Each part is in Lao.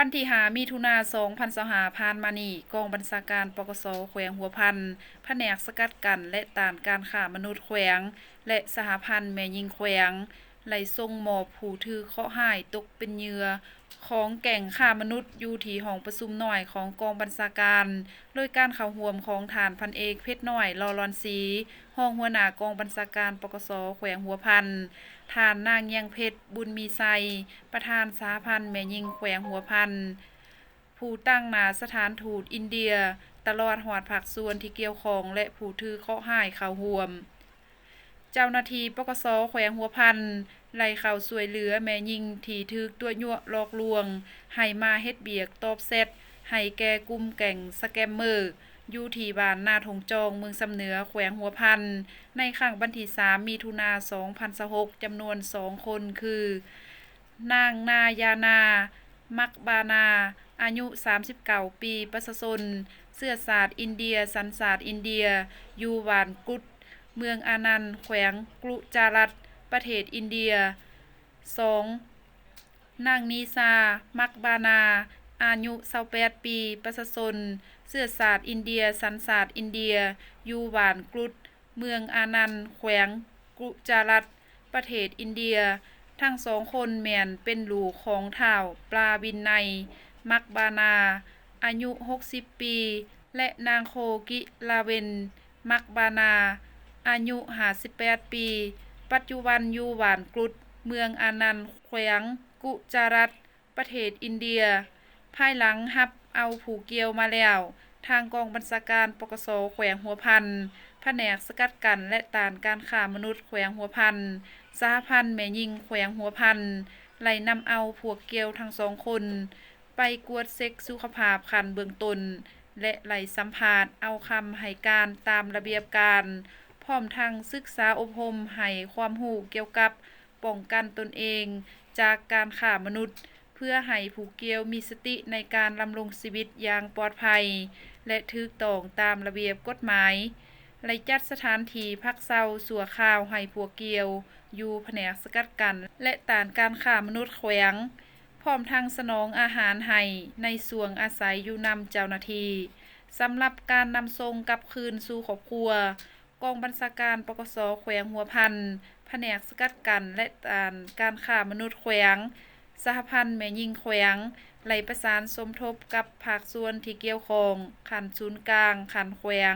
ວັນທີຫ້າ ມິຖຸນາ ສອງພັນຊາວຫ້າ ຜ່ານມານີ້, ກອງບັນຊາການ ປກສ ແຂວງຫົວພັນ, ພະແນກສະກັດກັ້ນ ແລະ ຕ້ານການຄ້າມະນຸດແຂວງ ແລະ ສະຫະພັນແມ່ຍິງແຂວງ ໄດ້ສົ່ງມອບຜູ້ຖືກເຄາະຮ້າຍຕົກເປັນເຫຍື່ອຂອງແກ້ງຄ້າມະນຸດ ຢູ່ທີ່ຫ້ອງປະຊຸມນ້ອຍຂອງກອງບັນຊາການ, ໂດຍການເຂົ້າຮ່ວມຂອງທ່ານ ພັນເອກ ເພັດນ້ອຍ ຫຼໍ່ຫຼອນສີ, ຮອງຫົວໜ້າກອງບັນຊາການ ປກສ ແຂວງຫົວພັນ, ທ່ານ ນາງ ແຍງເພັດ ບຸນມີໄຊ, ປະທານສະຫະພັນແມ່ຍິງແຂວງຫົວພັນ, ຜູ້ຕາງໜ້າສະຖານທູດອິນເດຍ, ຕະຫຼອດຮອດພາກສ່ວນທີ່ກ່ຽວຂ້ອງ ແລະ ຜູ້ຖືກເຄາະຮ້າຍເຂົ້າຮ່ວມ. ເຈົ້າໜ້າທີ່ ປກສ ແຂວງຫົວພັນ ໄດ້ເຂົ້າຊ່ວຍເຫຼືອແມ່ຍິງທີ່ຖືກຕົວະຍົວະຫຼອກລວງໃຫ້ມາເຮັດວຽກຕອບແຊັດໃຫ້ແກ່ກຸ່ມແກ້ງສະແກມເມີ ຢູ່ທີ່ບ້ານນາທົ່ງຈອງ ເມືອງຊຳເໜືອ ແຂວງຫົວພັນ ໃນຄັ້ງວັນທີສາມ ມິຖຸນາ ສອງພັນຊາວຫົກ ຈຳນວນສອງຄົນ ຄື ນາງ ນາຢານາ ມັກບານາ ອາຍຸສາມສິບເກົ້າປີ, ປະຊາຊົນເຊື້ອຊາດອິນເດຍ, ສັນຊາດອິນເດຍ, ຢູ່ບ້ານກຸດ ເມືອງອານັນ, ແຂວງກຸຈາຣັດ, ປະເທດອິນເດຍ. ສອງ, ນາງ ນີຊາ ມັກບານາ ອາຍຸຊາວແປດປີ, ປະຊາຊົນເຊື້ອຊາດອິນເດຍ, ສັນຊາດອິນເດຍ, ຢູ່ບ້ານກຸດ ເມືອງອານັນ, ແຂວງກຸຈາຣັດ, ປະເທດອິນເດຍ. ທັງສອງຄົນແມ່ນເປັນລູກຂອງທ້າວ ປາວິນໄນ ມັກບານາ ອາຍຸຫົກສິບປີ ແລະ ນາງ ໂຄກິລາເວັນ ມັກບານາ ອາຍຸຫ້າສິບແປດປີ, ປັດຈຸບັນຢູ່ບ້ານກຸດ ເມືອງອານັນ, ແຂວງກຸຈາຣັດ, ປະເທດອິນເດຍ. ພາຍຫຼັງຮັບເອົາຜູ້ກ່ຽວມາແລ້ວ, ທາງກອງບັນຊາການ ປກສ ແຂວງຫົວພັນ, ພະແນກສະກັດກັ້ນ ແລະ ຕ້ານການຄ້າມະນຸດແຂວງຫົວພັນ, ສະຫະພັນແມ່ຍິງແຂວງຫົວພັນ ໄດ້ນຳເອົາພວກກ່ຽວທັງສອງຄົນ ໄປກວດເຊັກສຸຂະພາບຂັ້ນເບື້ອງຕົ້ນ ແລະ ໄດ້ສຳພາດເອົາຄຳໃຫ້ການຕາມລະບຽບການ, ພ້ອມທັງສຶກສາອົບຮົມໃຫ້ຄວາມຮູ້ກ່ຽວກັບປ້ອງກັນຕົນເອງຈາກການຄ້າມະນຸດ, ເພື່ອໃຫ້ຜູ້ກ່ຽວມີສະຕິໃນການດຳລົງຊີວິດຢ່າງປອດໄພ ແລະ ຖືກຕ້ອງຕາມລະບຽບກົດໝາຍ. ໄດ້ຈັດສະຖານທີ່ພັກເຊົາຊົ່ວຄາວໃຫ້ພວກກ່ຽວຢູ່ພະແນກສະກັດກັ້ນ ແລະ ຕ້ານການຄ້າມະນຸດແຂວງ, ພ້ອມທັງສະໜອງອາຫານໃຫ້ໃນຊ່ວງອາໄສຢູ່ນຳເຈົ້າໜ້າທີ່. ສຳລັບການນຳສົ່ງກັບຄືນສູ່ຄອບຄົວ, ກອງບັນຊາການ ປກສ ແຂວງຫົວພັນ, ພະແນກສະກັດກັ້ນ ແລະ ຕ້ານການຄ້າມະນຸດແຂວງ, ສະຫະພັນແມ່ຍິງແຂວງ ໄດ້ປະສານສົມທົບກັບພາກສ່ວນທີ່ກ່ຽວຂ້ອງ ຂັ້ນສູນກາງ, ຂັ້ນແຂວງ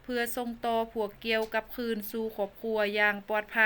ເພື່ອສົ່ງຕໍ່ພວກກ່ຽວກັບຄືນສູ່ຄອບຄົວຢ່າງປອດໄພ.